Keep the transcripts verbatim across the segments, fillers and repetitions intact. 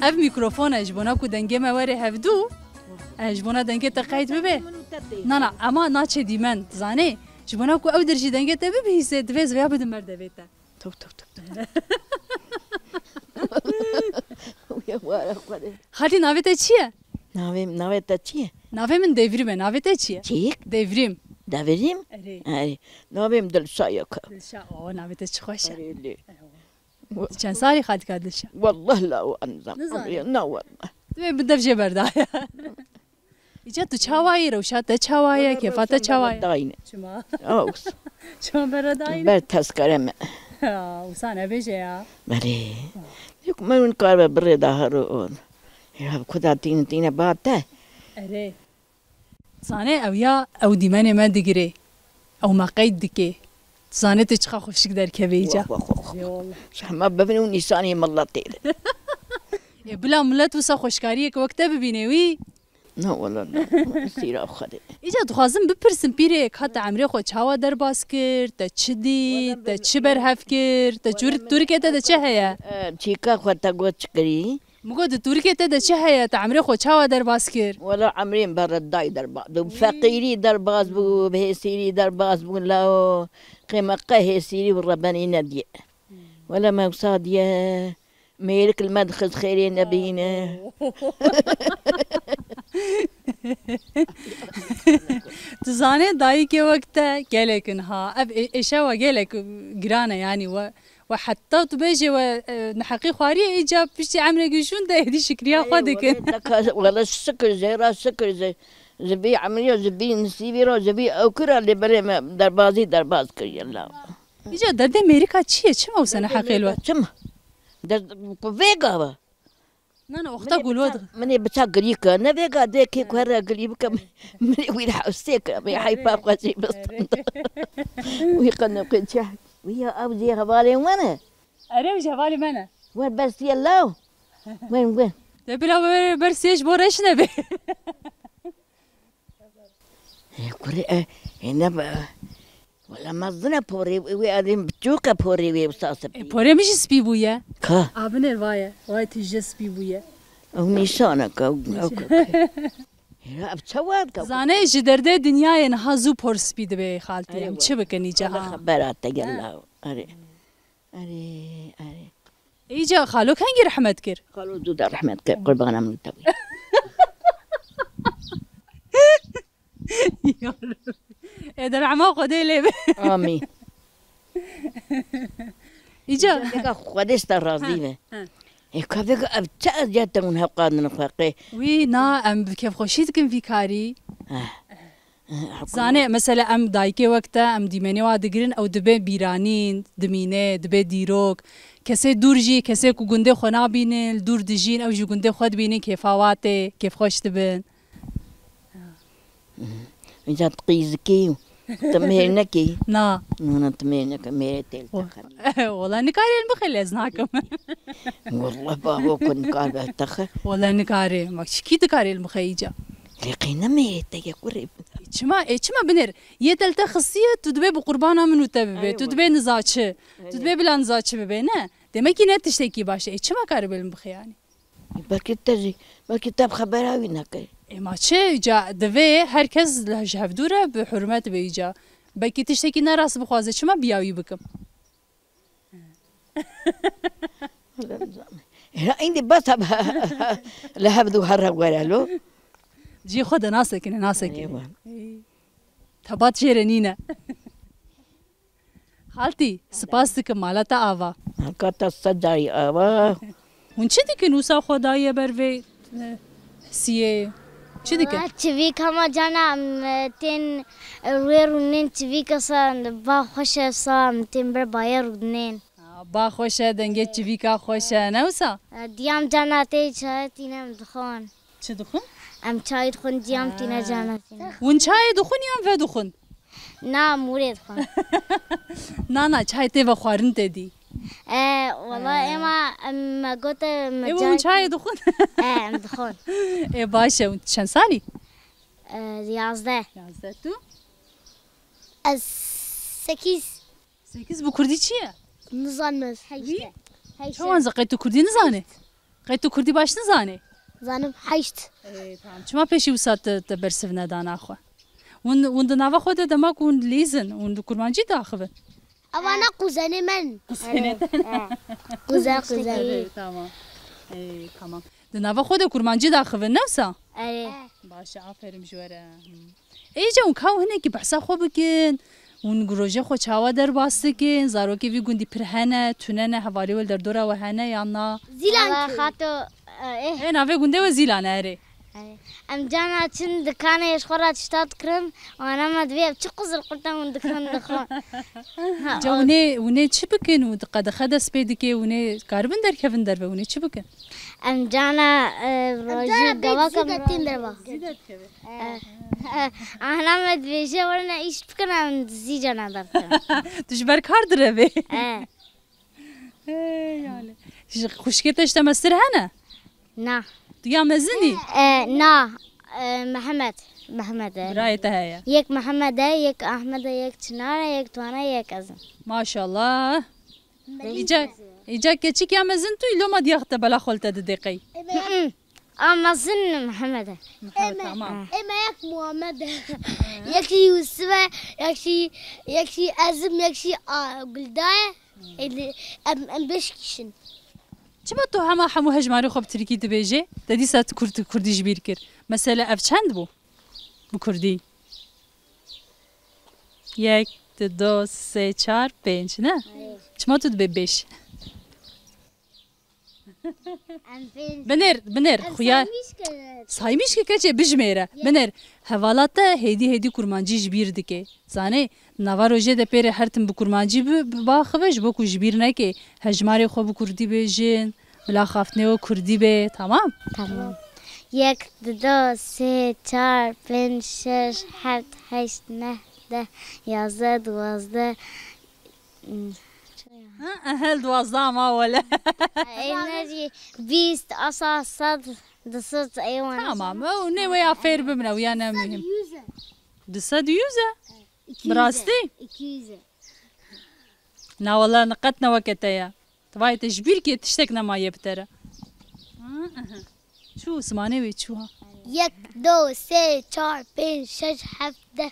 Ev mikrofon e, ji bona ku dengê me were hevdû, e, ji bona dengê te qeyd bibe. Na, na, ema naçe dîmen, zanê? Ji bona ku ew dir jî dengê te bibihîse, divê ez vêya bidim ber devê te. Top, top, top, top. Uya wara xwedê. Xaltî, navê te çi ye? Navê, navê te çi ye? Navê min Devrîm e, navê te çi ye? Çik? Devrîm. Devrîm? Erê. Erê. Navê min Dilşa ye ka. Dilşa, o, navê te çi xweş e. Erê, lê. Tu çend salî xaltika Dilşa? Wallah la wan nizam. Nizam. Na wallah. Tu bi dev jê berdaye. Îca tu çawa yî, rewşa te çawa ye, kêfa te çawa ye? Dayne. Çima? Aws. Çima bere dayne? Ber tezkere me. Ya, wisa nebêje ya. Belê. Yok, me win kar ve birê da hero on. Ya, kuda tîne tîne ba te. Erê. Zanê ew ya, ew dîmenê me digirê. Ew me qeyd dike. Zanê tu çiqa xweşik derkevê îca. Wa, wa, wa, wa. Ê wallah. Hema bibin û nîşanê miletê de. Ê bila milet wisa xweşkariyek wek te bibîne wî. Na wala na. Sîra Xwedê. Îca dixwazim bipirsim pîrê, ka te emrê xwe çawa derbas kir, te çi dît, te çi berhev kir, te çûr-, Tirkiyê te de çi heye? E, çîka xwe te got çi kirî? Min got, di Tirkiyê te de çi heye? Te emrê xwe çawa derbas kir? Wela emrê min bi redayî derbas bû, bi feqîrî derbas bû, bi hêsîrî derbas bû, lawo qê me qe hêsîrî û rebenî nediye. Wela me wisa diye mêrik li me dixist xêrê nebîne. Tu zanê dayikê wek te gelek in ha. Ev ê-, êşewa gelek giran e, yanî we We heta tu bêjê we, e, neheqî xwariye, îca piştî emrekî şûn de êdî şikriya xwe dikin. Wele, wele şikir, jê re şikir, ji, ji vî emrî, ji vî nisîbî re, ji vî ewkira lê berê me derbazî derbaz kiriye la. Îca derdê mêrika çi ye? Çima wisa neheqê li we? Çima? Derd, ku vê gava. Na, na, wexta ku li we dixe. Min ê biça girî ke, ne vêga dê kê ku here girî bike, min ê wî re hewsê ke, min ê heyfa xwe jî bistanda. Wî qe ne qe çi, wî ya ew jê hevalên we ne? Erê, ew jî hevalê me ne. Wer bersiye law. Wen, wen. Te bila wer bersiye ji bo reş nebe. Ê, kurê, e, ê, ne be. Wela mezin e porê wê, wê adem biçûk e porê wê wisa spî. E, porê min jî spî bûye. Ka? A binêr vaye. Vay tu jî spî bûye. Ew nîşaneke, ew, ew, ew. Ya, ev çawa dike? Zane ji derdê dinyayê niha zû por spî dibe xaltî. Erê em wela. Çi bikin îca ha? Wela xebera te gela. Erê. Erê, erê. Îca xalo kengî rehmet kir? Xalo zû de rehmet kir, qurbana min te wî. Ya Rabbi. Ê de rehma Xwedê lê be. Amîn. Îca. Îca vêga Xwedê ji te razî be. He, he. Ê ka vêga ev çi eziyet e hûn hewqandin xwe qê? Wî na, em bi kêfxweşî dikin vî karî. Heh. Zane, mesela em dayikê wek te, em dîmenê wa digirin, ew dibe bîranîn, dimîne, dibe dîrok. Kesê dûr jî, kesê ku gundê xwe nabînin, li dûr dijîn, ew ji gundê xwe dibînin, kêfa wa tê, kêfxweş dibin. Îca tu qîzikî, tu mêr nekî. Na. Na, na, tu mêr nekî, mêrê tê li te xemî. Wala nikarê li bixê lez nakim. Wala bavo ku nikar be te xe. Wala nikarê, ma çikî dikarê li bixê îca. Lê qey ne mêrê te ye kurê. Çima, ê çima binêr? Yê te li te xistiye, tu dibê bi qurbana min û te bibe. Erê tu wele. Dibê niza çi? Tu erê. Dibê bila niza çi bibe, ne? Demekî ne tiştekî baş e. Ê çima karibe li min bixê yanî? Belkî te jî, belkî te bi xebera wî nekir. Ê ma çi? Îca divê her kes li, ji hevdû re bi hurmet be îca. Belkî tiştekî nerast bixwaze, çima biya wî bikim? Hela îndî bes e, li hevdû here were lo. Cihê xwe de nasekine, nasekine. Eywa. Ey. Tebat jê re nîne. Xaltî, spas dikim, mala te ava. Mala te sed carî ava. Hûn çi dikin wisa xwe daye ber vê, e, siyê? Çi dikin? Çivîk hema cana em, e, tên, e, rûyê rûnên çivîk esa ba xweş e sa em tên ber bayê rûnên. Ha, ba xweş e, dengê çivîka xweş e, ne wisa? E, diyam cana tê çayê tîne em dixwin. Çi dixwin? Em çayê dixwin, diyam tîne cana tîne. Hûn çayê dixwin yan vedixwin? Na, em wurê dixwin. Na, na, çayê tê vexwarin te dî. E, wala ema, em, me gote, me Ê, hûn çayê dixwin? E, em dixwin. Ê, baş e, hûn çend salî? E, yazdeh. Yazdeh, tu? Ez sekiz. Sekiz bi kurdî çi ye? Nizanim ez, heşt e. Wî? Çawan ze qey tu kurdî nizanê? Qey tu kurdî baş nizanê? Zanim heşt. Ê, tamam. Çima pêşî wisa te, te bersiv nedana xwe? Hûn, hûn di nava xwe de dema ku hûn lîzin, hûn di kurmancî diaxivin? Evana kuzenê min. Kuzenê te. Kuzen, kuzen. Ê, tamam. Ê, tamam. Di nava xwe de kurmancî diaxivin, ne wisa? Erê. Baş e, aferin ji we re. Hmm. Ê, îca hûn ka hûn hinekî behsa xwe bikin, hûn rojê xwe çawa derbas dikin, zarokê vî gundî pir hene, tune ne, hevalê we li derdora we hene yan na? Zîlan Valla kir. Xato, e, eh. Ê, navê gundê we Zîlan e, erê. Erê. Em cana çin dikanê ji xwe re tişta dikirin, wana me divê ev çi qizil qurte hûn dikirin dixwin. Ha, Ca o- hûnê, hûnê çi bikin û di qedexe dest pê dike, hûnê karibin derkevin derve, hûnê çi bikin? Em cana, e, rojî gava kem rojî. Zî derkeve. Eh, eh, ana me dibêje, "Werine îş bikin, em dizî cana derkevin." Tu ji ber kar direvê. Eh. Hey, yani. Ji xwişkê te ji te mestir hene? Na. Tu ya mezin î? Eh, na. Eh, Mehmet. Mehmet e. Birayê te heye? Yek Mehmet e, yek Ahmet e, yek Çınar e, yek Tuana, yek ez im. Maşallah. Îca, îca keçik ya mezin tu, îlo ma diyax te bela xol te didê qey? Hı hı. A mezin Mihemed e. Mihemed, tamam. Ê me yek Muhammed e. Yek jî Yusuf e, yek jî, yek jî ez im, yek jî, a, Gulda ye. Ê, em, em beş kişi in. Çima tu hema hemû hejmarê xwe bi tirkî dibêjê? Te dîsa tu kurd-, kurdî ji bîr kir. Mesele ev çend bû? Bi kurdî. Yek, du, do, sê, çar, pênc, ne? Çima tu dibê beş? Em pênc. Binêr, binêr, em xuya-, saymış kir. Saymış kir keçê bijmêre. Ya. Binêr, hevala te hêdî hêdî kurmancî ji bîr dike. Zanê, nava rojê de pê re her tim bi kurmancî bi, bi, biaxive, ji bo ku ji bîr neke, hejmarê xwe bi kurdî bêjin, bila xaftnê we kurdî be, tamam? Tamam. Yek, du, do, sê, çar, pênc, şeş, heft, heşt, neh, deh, yazdeh, duwazdeh, hmm, Ha, ehel duwazdeh ma wele. Ê, ne jî bîst, asa sed, du sed, ê wan. Tamam, ew nê we ya fêr bimine, ew ya ne muhîm. Yüz e. Du sed yüz e? İki yüz e. Bi rastî? İki yüz e. Na wele, ne qet ne weke te ye. Tu vayê te ji bîr kê tiştek nemaye bi te re. Ha, aha. Çû, simanê wê çû ha. Yek, do, sê, çar, pênc, şeş, heft, deh.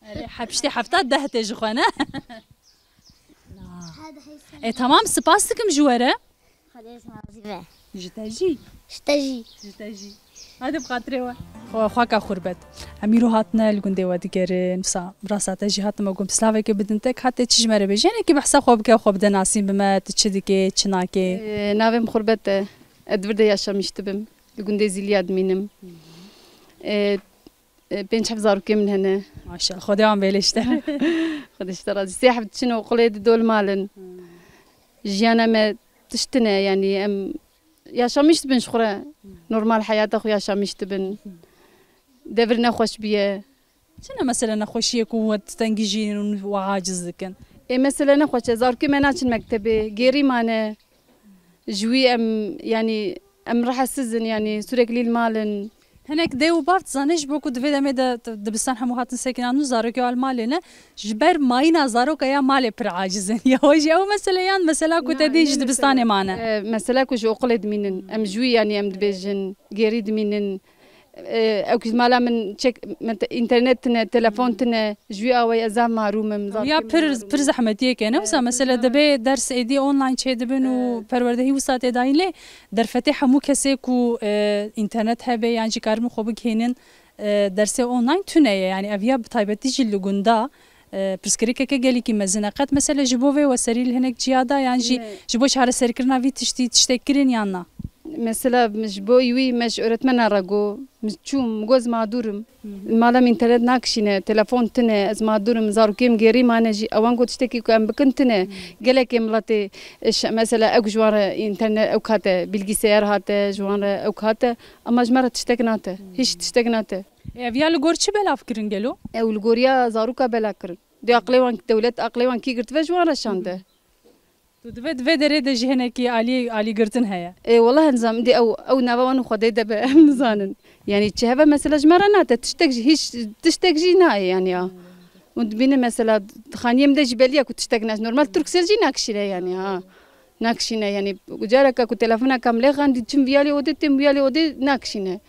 Erê, hepştê hefta deh tê ji xwe, ne? E, tamam, spas dikim ji we re. Xwedê razî be. Ji te jî. Ji te jî. Ji te jî. Hadi bi xatirê we. Xwe, xwaka xurbet. Em îro hatine li gundê we digerin. Wisa rasta te jî hatin me got, pislavekê bidin te, ka tê çi ji me re bêje? Hinekî behsa xwe bike, xwe bide nasîn bi me, tu çi dikê, çi nakê? Ee, navê min Xurbet e. Ez di vir de yaşamîş dibim. Li gundê Zîliya dimînim. Ee, E, pênc heft zarokê min hene. Maşallah, Xwedê wan bêle ji te. Xwedê ji te razî. Sê heft diçin oqilê, di dol mal in. Hmm. Jiyana me tişt tune, yanî em yaşamîş dibin ji xwe re. Hmm. Normal heyata xwe yaşamîş dibin. Hmm. Devir nexweş bûye. Çi ne mesele nexweşiyê ku we tengî jî û we aciz dikin? Ê, mesele nexweş e. Zarokê me naçin mektebê, gêrî mane. Ji wî em, yanî, em rehetsiz in, yanî, sürekli li mal in. Hinek dê û bav dizane ji bo ku di vê demê de t-, dibistan hemû hatin sekinandin, zarokê wan li malê ne, ji ber mayîna zaroka ya malê pir aciz in. Ya we jî ew mesele yan mesela ku te dî ji dibistanê mane? E, mesela ku ji oqilê dimînin. Em ji wî, yanî, em dibêjin, gêrî dimînin. E, ew ku ji mala min çek, min te-, înternet tine, telefon tine, ji wî awayî ez zaf mahrûm im, zarokê min mahrûm in. Ya pir, pir zehmetiyek e, ne wisa? E, pir zehmet. Mesela dibê ders êdî online çêdibin û, e, perwerdehî wisa tê dayîn lê derfetê hemû kesê ku, e, înternet hebe yan jî karibin xwe bigihînin, e, dersê online tune ye. Yanî ev ya bi taybetî jî li gunda, e, pirsgirêkeke gelekî mezin e. Qet mesele ji bo vê weserî li hinek ciya da yan jî ji bo çareserkirina vî tiştî tiştek kirin yan na? Mesela ji bo wî me ji öğretmena re got, min çûm, min got ez mağdurim. Hı hı. Mala min înternet nakişîne, telefon tine, ez mağdurim, zarokê min gêrî mane jî, ewan got tiştekî ku em bikin tine. Hı. Gelekê miletê, e, ş-, mesela ew ji wan re înternet ew hate, bilgisayar hate, ji wan re ew hate, ama ji me re tiştek nate, hı, hîç tiştek nate. Ev ya li gor çi belav kirin gelo? Ew li goriya zaroka bela kirin. Dê aqilê wan, dewlet aqilê wan kî girtibe ji wan re şande. Hı hı. Tu di vê, di vê derê de jî hinekî alî, alîgirtin heye. Ê, wela nizam, dê ew, ew nava wan û Xwedê de be, em nizanin. Yanî çi heve mesela ji me re nate, tiştek jî, hîç tiştek jî nayê yanî ya. Hûn dibînin mesela, xaniyê min de jî belî ye ku tiştek nas, normal Turkcell jî nakişîne yanî ha. Nakişîne, yanî careke ku telefoneke min lê xendî çim viyalê odê, têm viyalê odê nakişîne.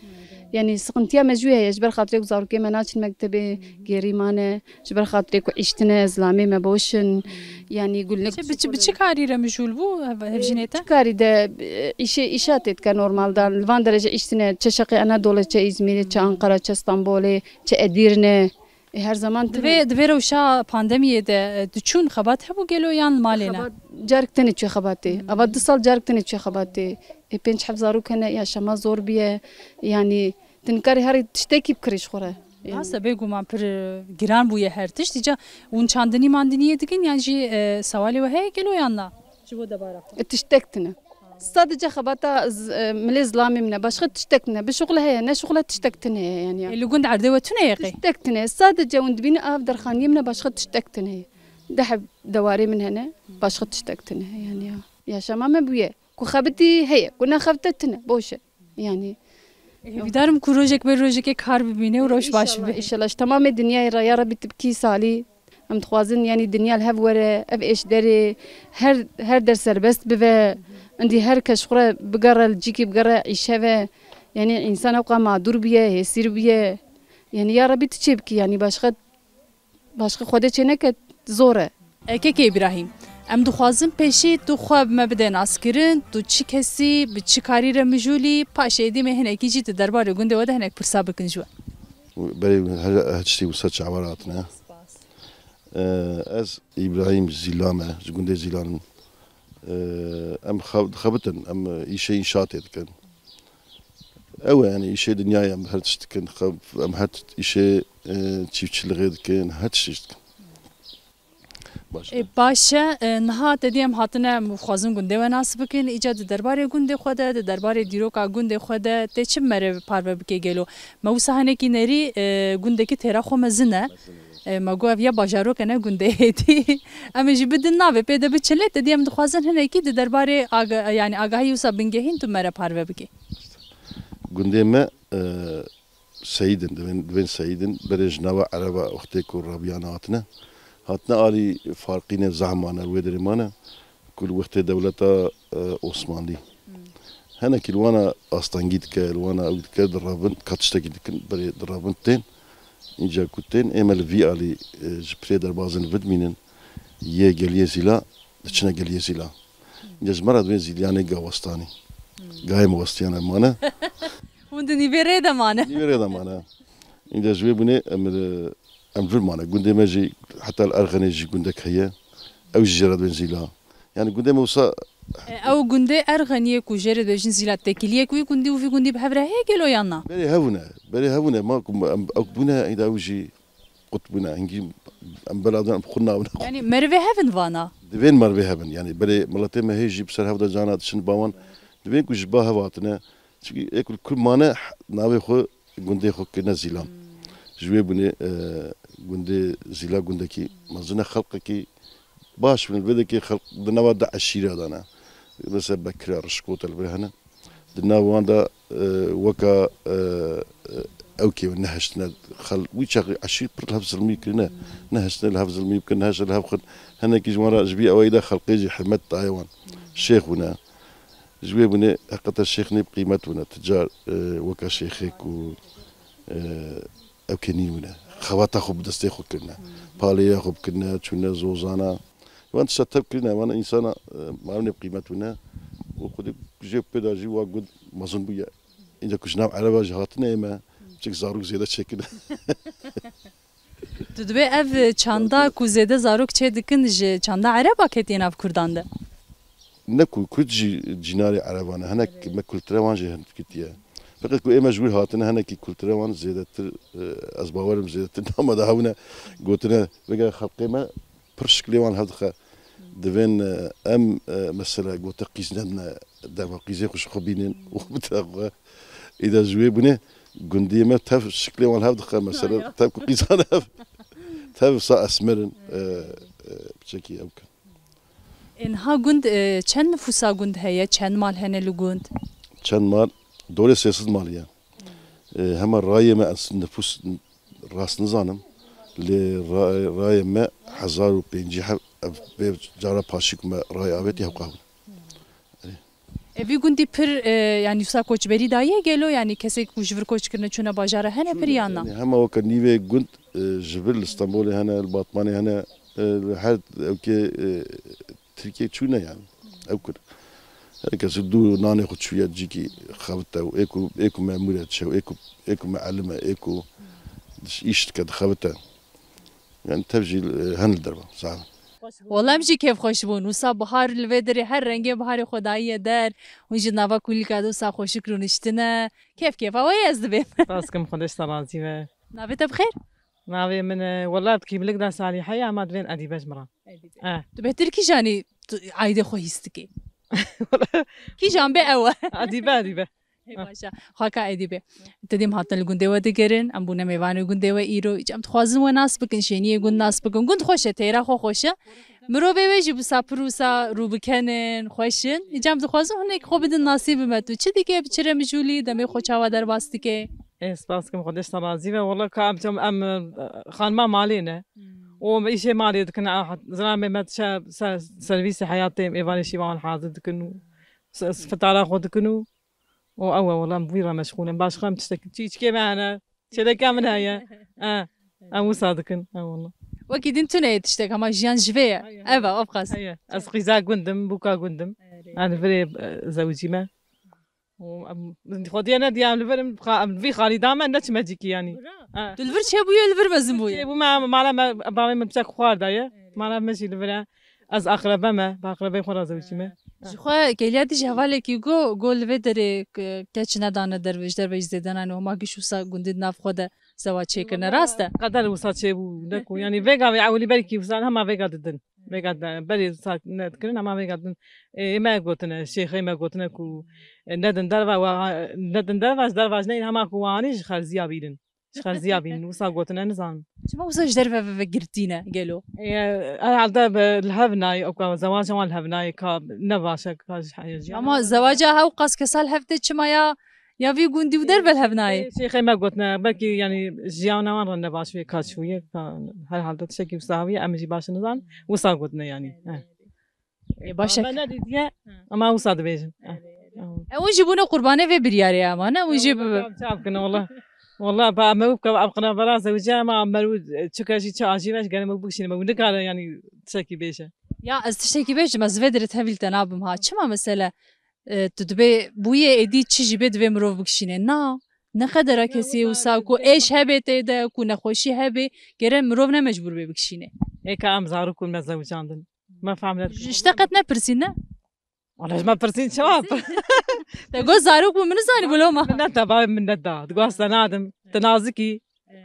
Yanî sıkıntıya me jû heye, ji ber xatirê ku zarokê me naçin mektebê, gêrî mane, ji ber xatirê ku îş tine, zilamê me boş in, yanî gulnik. Çi, bi çi, bi çi karî re mijûl bû hev-, hevjînê te? Çi karî de, e, îşê, îşa tê dike normalde, li van derece îş tine, çe Şeqê Enadolê, çe Îzmîrê, çe Anqara, çe Stenbolê, çe Edîrne. E, her zaman tine. Divê, divê rewşa pandemiyê de, e, diçûn xebat hebû gelo yan li malê ne? Xebat, carek tenê çûye xebatê. Hmm. Ava du sal carek tenê çûye xebatê. E, pênc heft zarok hene, yaşama zor bûye. Yanî, tu nikarî herî tiştekî bikirî ji xwe re. Yanî. Rast e, bêguman pir, e, giran bûye her tişt. Îca hûn çandinî mandiniyê dikin yan jî, e, sewalê we heye gelo yan na? Ji bo debara xwe. E, tiştek tine. Sadece xebata z-, e, milê zilamê min e. Başka tiştek tine. Bişuxule heye, neşuxule tiştek tine ye yani ya. E, li gund erdê we tune ye qey? Tiştek tine. Sadece hûn dibînin av derxaniyê min e, başka tiştek tine ye. Deh dewarê min hene, başka tiştek tine ye yani ya. Yaşama me bûye. Ku xebitî heye, ku nexebite tine, boş e. Yani. E, hêvîdar im ku rojek ber rojekê kar bibîne û rewş baş bibe. İnşallah, inşallah. Ji temamê dinyayê re ya Rebî tu bikî salî. Em dixwazin, yanî dinya li hev were, ev êş derê, her, her der serbest bibe. Endî her kes xwe re bigere, li cîkî bigere, îşe ve. Yanî însan ewqa madur bûye, hêsîr bûye. Yanî ya Rebî tu çê bikî, yanî başqa, başqa Xwedê çê neke, zor e. E, Kekê Îbrahîm, em dixwazin pêşî tu xwe bi me bide naskirin, tu çi kesî, bi çi karî re mijûlî, paşê êdî me hinekî jî di derbarê gundê we de hinek pirsa bikin ji we. Berê her, her tiştî wisa çawa hatine. Spas. Ee, ez Îbrahîm Zîla me, ji gundê Zîlan im. Ee, em xev-, dixebitin, em îşê înşaatê dikin. Ew e, yani îşê dinyayê em her tişt dikin, xev-, em her tişt îşê, e, çîfçilixê dikin, her tişt îş dikin. Baş e. E, baş e, e, niha te dî em hatine, em xwazin gundê we nas bikin, îca di derbarê gundê xwe de, di derbarê dîroka gundê xwe de, tê çi bi me re parve bike gelo? Me wisa hinekî nerî, e, gundekî têra xwe mezin e. Mezin e. E, me got ev ya bajarok e, ne gundê hêdî. Em ê jî bidin navê pê de biçin lê, te dî em dixwazin hinekî di derbarê aga-, yanî agahî wisa bingehîn tu me re parve bikî. Gundê me, e, Seyîd in, divên, divên Seyîd in, berê ji nava Ereba wextê ku rabiyana hatine. Hatine alî Farqînê zehf mane, wê derê mane. Ku li wextê dewleta, e, Osmanlî. Hmm. Hinekî li wana astengî dike, li wana ew dike, direvin, ka tiştekî dikin, berê direvin tên. Înca ku tên, ê me li vî alî, e, ji pirê derbazin li vir dimînin, yê geliyê Zîla, diçine geliyê Zîla. Înca ji me re divên Zîliyanê ga westanî. Hmm. Gayê me westiyane mane. Hûn di nîvê rê de mane. Nîvê rê de mane. Înca ji wê bûnê em, em vir mane. Gundê me jî heta li Erxenê jî gundek heye. Ew jî jê re dibên Zîla. Yani gundê me wisa. E, ew gundê Erxeniyê ku jê re dibêjin Zîla, têkiliyek wî gundî û vî gundî bi hev re heye gelo yan na? Berê hevûne. Berê hevûne. Ma ku em, ew bûne, êda ew jî qut bûne. Hingî em bela din em xwe nabine. Yani merivê hevin vana? Divên merivê hevin. Yani berê miletê me hê jî bi ser hev de cana diçin bawan. Divên ku ji ba hev hatine. Çimkî ê ku li kur mane, navê xwe, gundê xwe kirine Zîlan. Hmm. Ji wê bûnê, e, gundê Zîla gundekî mezin e, xelqekî baş bin, vê dekê xelq di nava du eşîra de ne. Mesela Bekira, Rişkota li vir hene. Di nav wan de, e, weka, e, e, ew kê nehiştine xel-, wî çaxê eşîr pir li hev zilmî kirine. Hmm. Nehiştine li hev zilmî bikin, nehiştine li hev xin. Hinekî ji wan re ji vî ewayî de xelqê jî hurmet daye wan. Hmm. Şêx bûne. Ji wê bûnê heqeta şêx nê bi qîmet bûne. Ti car, e, weka şêxê ku, e, ew kê nîn bûne. Xebata xwe bi destê xwe kirine. Palêya xwe bikirine, çûne zozana. Wan tişta tev kirine, wan însana, e, mavnê bi qîmet bûne. Û xwedî jê pê de jî wa gund mezin bûye. Înca ku ji nav Ereba jî hatine ê me, piçek zarok zêde çêkine. Tu dibê ev çanda ku zêde zarok çê dikin ji çanda Ereba ketiye nav Kurdan de? Ne ku Kurd jî cînarê Ereban e. Hinek me kultura wan jî hind ketiye. Feqet ku ê me ji wir hatine, hinekî kultura wan zêdetir, e, ez bawer im zêdetir nama de hebûne gotine. Vegere xelqê me pir şiklê wan hev dixe. Divên, e, em, e, mesela gote qîz nedine derva, qîzê xwe ji xwe bînin û bide xwe. Îda ji wê bûnê gundiyê me tev şiklê wan hev dixe, mesela tev ku qîzan hev, tev sa esmer in, e, e, piçekî ew kin. Ê niha gund, e, çend nifûsa gund heye, çend mal hene li gund? Çend mal? Dorê sê sed malî ye. E, hema rayê me ez nifûs rast nizanim. Lê ra-, rayê me hezar û pêncî heb, ev vê cara paşî ku me rayê avêtî hewqa bûn. E, vî gundî pir, e, yanî wisa koçberî daye gelo, yanî kesê ku ji vir koç kirine çûne bajara hene pir yan na? Yanî hema weke nîvê gund, e, ji vir li Stenbolê hene, li Batmanê hene, e, li her ewkê, e, Tirkiyê çûne yanî. Ew kir. Her kes dû nanê xwe çûye cîkî xebite û ê ku, ê ku memûr e dişe û ê ku, ê ku mielim e, ê ku diş-, îş dike dixebite. Yanî tev jî, e, hen li derve, sağ olun. Wela em jî kêfxweş bûn. Wisa bihar li vê derê her rengê biharê xwe dayiye der. Hûn jî di nava kulîlka de wisa xweşik rûniştine. Kêf kêfa we ye ez dibêm. Spas kim, Xwedê ji te razî be. Navê te bi xêr? Navê min, e, wela di kîmlik de Salîhe ye, ama divên Edîbe ji min re. Edîbe. E. Tu bêhtir kîjanî tu aîdê xwe hîs dikî? Kîjan bê ew e. Edîbe, Edîbe. Hey, baş e. Xaka Edîbe. Te dîm hatine li gundê we digerin, em bûne mêvanê gundê we îro. Îca em dixwazin we nas bikin, şêniyê gund nas bikin. Gund xweş e, teyra xwe xweş e. Mirovê wê jî wisa pir wisa rûbikenin, xweş in. Îca em dixwazin hinek xwe bidin nasî bi me. Tu çi dikê, bi çi re mijûlî, demê xwe çawa derbas dikê? Ê, spas kim, Xwedê ji te razî be. Wela ka em, em, em, e, xanima malê ne. Hmm. Û em îşê malê dikin. A, zilamê me diçe ser, servîsê heyatê, êvanê şîva wan hazir dikin û se-, fitara xwe dikin û Û ew e, wela em bi wî re meşxûl in. Başqa em tiştek, çîçikê me hene, çêleka min heye. E, em wisa dikin. E, wela. Wekî din tune ye tiştek, hema jiyan ji vê ye. Heye, heye. Ev e, ev qas. Heye. Ez qîza gund im, bûka gund im. Erê. Ez li virê, e, zewicî me. Û em, xwediyê nediya em li vir im, xa-, em vî xalî da me, neçime cîkî yanî. Bira. E. Tu li vir çêbûye, li vir mezin bûye? Çêbûme, mala me, bavê min piçek xwar daye. Erê. Mala me jî li vir e. Ez aqrebe me, bi aqrebeyê xwe re zewicîme. Ji xwe kêliya dî ji hevalekî got, got li vê derê ke-, keç nedane derve, ji derve jî zêde nane, hema giş wisa gundî di nav xwe de zewac çêkirine, rast e? Qeder wisa çêbû, ne ku, yanî vêga wê ewilî belkî wisa hema vêga didin. Vêga de, berê wisa nedikirin, hema vêga didin. Ê, ê me gotine, şêxê me gotine ku, e, nedin derve, wa, nedin derve, ji derve jî neyên, hema ku wan jî xerziya bînin. Ji xerziya bînin, wisa gotine nizanim. Çima wisa ji derve ve, ve girtî ne gelo? Ê, herhalde bi, li hev nayê, ewka zewaca wan li hev nayê, ka ne baş e, ka ji heyê jî. Ama zewaca hew qas kesa li hev tê çima ya, ya vî gundî û derve li hev nayê? Ê, şêxê me gotine, belkî yanî jiyana wan re ne baş bûye, ka çûye, ka herhalde tiştekî wisa bûye, em jî baş nizanin, wisa gotine yanî. He. Ê, baş e. Me nedîtiye, ama wisa dibêjin. Erê, erê. Ew jî bûne qurbanê vê biryarê ama, ne? Hûn jî bi- Çav kin, wela. Wela, ba me wî bike, ev qina vera zewicî, ama me wî çuka jî çi acî ve, gere me wî bikişîne, me wî nikare, yanî tiştekî bêje. Ya, ez tiştekî bêjim, ez vê dirê tevîl te nabim ha. Çima mesele, e, tu dibê bûyê êdî çi jî bê divê mirov bikişîne? Na, ne qedera kesî ye wisa ku êş hebê tê de, ku nexweşî hebê, gere mirov ne mecbûr bê bikişîne. Ê ka em zarokên me zewicandin. Me fam ne. Ji te qet nepirsîn, ne? Wala ji me pirsîn çawa? Te got zarok bû, min nizanî, wilo ma. Min neda, bavê min neda. Digot ez te nadim. Tu nazikî.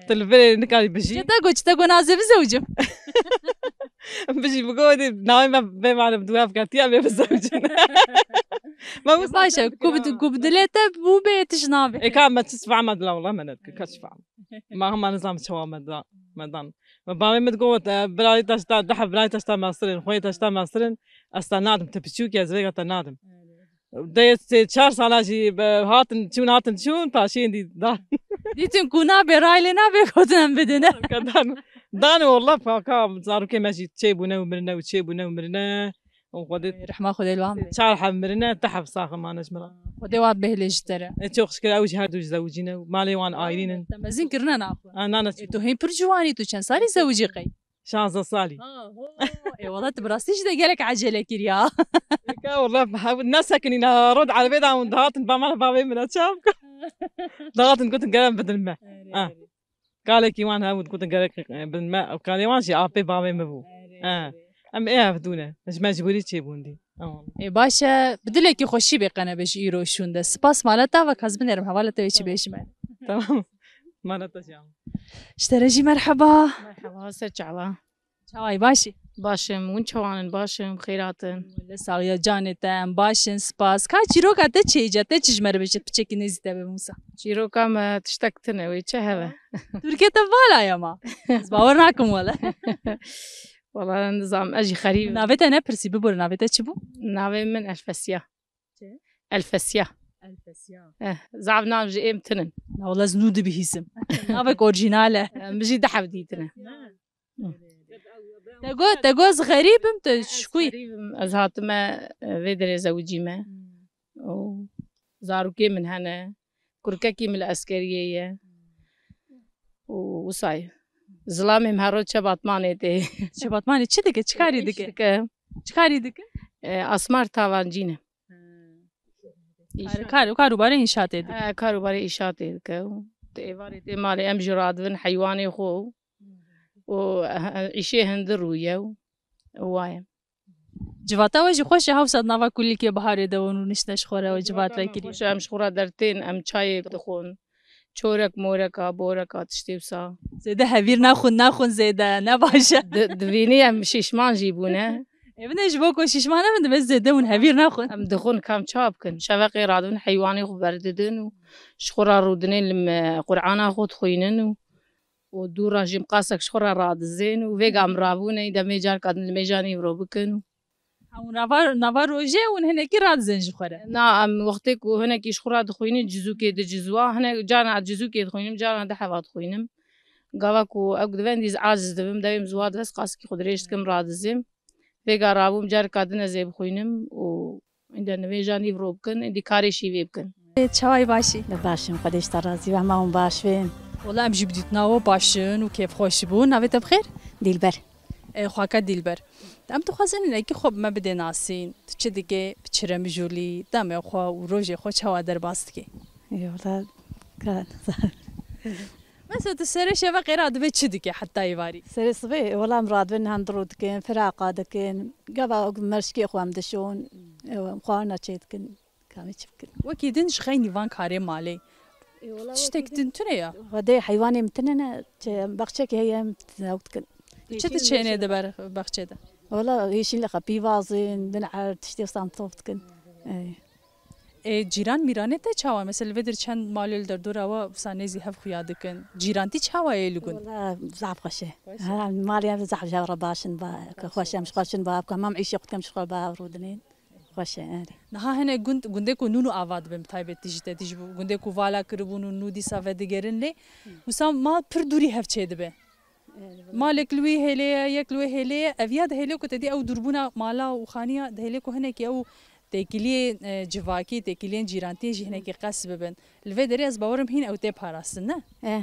Tu li virê nikarî bijî. Çi te got, çi te got, nazê bizewicim. Bijî, bigot, navê me bê mane bi duhev ketiya bê bizewicin. Me wisa baş e, ku bi, ku bi dilê te bû bê, tişt nabê. Ê ka me çi fehma dila, wala me nedikir, ka çi fehma. Ma hema nizam çawa me da, me dan. Me bavê min digot, e, birayê te ji te, deh birayê te ji te meztir in, xweyê te ji te meztir in, ez te nadim, tu piçûk î, ez vêga te nadim. Dê sê çar sala jî be, hatin çûn, hatin çûn, paşiyên dî dan. Dîtin ku nabe, ray lê nabe, gotin em bidin. Dan, dan, wala paka, zarokê me jî çêbûne û mirine û çêbûne û mirine. Û Xwedê Rehma Xwedê li wan be. Çar heb mirine, du heb sax mane ji min re. Xwedê wan bêhilê ji te re. E, çok şükür, ew jî her du ji zewicî ne. Malê wan ayrîn in. Te mezin kirine naxwe. Ha, nane. E, tu hîn pir ciwanî, tu çend salî zewicî qey? Şanzdeh salî. Ha, ho. E, wala tu bi rastî jî de gelek ecele kiriya. Eka, wala, hev-, ne sekinî, ne, rod erebê da hûn dihatin, ba mala bavê min e, çav. Dihatin, gotin, gere em bidin me. Erê, ha. Erê. Kalekî wan hebû, digotin gerek, e, bin me, kalê wan jî apê bavê min bû. Erê, ha, erê. Em ê hevdû ne. Ji mecbûrî çêbûn dî. Tamam. Ê, baş e, bi dilekî xweşî bê qenebe ji îro şûnde. Spas mala te ve, ka ez binêrim hevala te wê çi bêjime. Tamam. Mala te jî ama. Ji te re jî merheba. Merheba, ser çava. Çawayî, baş î? Baş im, hûn çawan in? Baş in, bi xêr hatin. Wele saxiya canê te, em baş in, spas. Ka çîroka te çi ye, te çi ji me re bêje, piçekî nêzî te be, Mûsa? Çîroka me tiştek tune, wê çi hebe? Tirkê te vala ye ma. Ez bawer nakim wele. Wala nizam, ez jî xerîb im. Navê te nepirsî, bibore, navê te çi bû? Navê min Elfesiya. Çi? Elfesiya. Elfesiya. Eh, zaf nav ji êm tinin. Na wala ez nû dibihîsim. Navek orjînal e. Eh, min jî du heb dîtine. Hı. Te got, te got ez xerîb im, tu ji ku yî? Ez xerîb im, ez hatime, e, vê derê zewicîme. Hmm. Zarokê min hene. Kurkekî min li eskeriyê ye. Û wisa ye. Zilamê min her roj çe Batmanê tê. Çe Batmanê çi dike? Çi karî dike? Çi karî dike? E, Asmar Tavancî ne. Kar, kar, karûbarê înşaatê dike. E, karûbarê înşaatê dike. Di êvarê tê malê em jî radibin heywanê xwe û, e, îşê hundir rûye û waye. Civata we jî xweş e, hewsa di nava kulîlkê biharê de wan rûniştine ji xwe re we civat vekirî. Xweş e, em ji xwe re dertên, em çayê dixwin. Çorek moreka, boreka, tiştê wisa. Zêde hevîr naxwin, naxwin zêde, ne baş e. Di, divînî em şîşman jî bûne. Ê bine ji bo ku şîşman nebin, divê zêde hûn hevîr naxwin. Em dixwin kam ça bikin. Şeveqê radibin heywanê xwe berdidin û ji xwe re rûdinên li me Qur'ana xwe dixwînin û û dû re jî miqasek ji xwe re radizên û vêga em rabûne, demê carka din li mêjanî viro bikin. Ha, hûn nava, nava rojê hûn hinekî radizên ji xwe re? Na, em wextê ku hinekî ji xwe re dixwînin, cizûkê di cizwa, hinek carna cizûkê dixwînim, carna di heva dixwînim. Gava ku ew divendî ez aciz dibim, dewê min ziwa divest qasikî xwe dirêj dikim, radizim. Vêga rabûm, carka din ez ê bixwînim û Êndî nivêja nîv ro bikin, êndî karê şîvê bikin. Ê, çawa yî, baş î? De baş im, Xwedê ji te razî be, hema hûn baş bin. Wela em jî bi dîtina we baş in û kêfxweş bûn. Navê te bi xêr? Dîlber. Ê, xwaka Dîlber. Em dixwazin hinekî xwe bi me bidê nasîn. Tu çi dikê, bi çi re mijûl î, demê xwe û rojê xwe çawa derbas dikê? Ê, wela, ka-, Mesela tu serê şeveqê re dibe çi dike heta êvarî? Serê sibê, wela em radibin, hundir ro dikin, firaqa dikin. Gava merşkê xwe em dişon, ew, em xwarina çê dikin. Kamê çi bikin? Wekî din ji xeynî van karê malê. Ê, wela tiştek wekî din din tune ya? Xwedê heywanê min tune ne, çi, baxçekê heye em ew dikin. Çi diçênê di ber baxçê de? Wela hêşîn li xepî vazin, bin erd, tiştê wisa em tof dikin. Ey. Ê, cîran mîranê te çawa? Mesela li vê dir çend malê li derdora we wisa nêzî hev xuya dikin. Cîrantî çawa ye li gund? Wela zaf xweş e. Xweş e. Ha, malê em zaf ji hev re baş in, ba, xweş e, em ji xweş in, ba, hemam îşê xwe dikim ji xwe ba rûdinên. Xweş e, erê. Niha hene gund, gundê ku nû nû ava dibin bi taybetî ji te, tî ji gundê ku vala kiribûn û nû dîsa vedigerin lê, wisa mal pir dûrî hev çê dibe. Malek li wî hêlê ye, yek li wê hêlê ye. Ev ya dihêlê ku te dî ew dûrbûna mala û xaniya dihêlê ku hinekî ew têkiliyê, e, civakî, têkiliyên cîrantiyê jî hinekî qes bibin. Li vê derê ez bawerim hîn ew tê parastin, ne? Eh.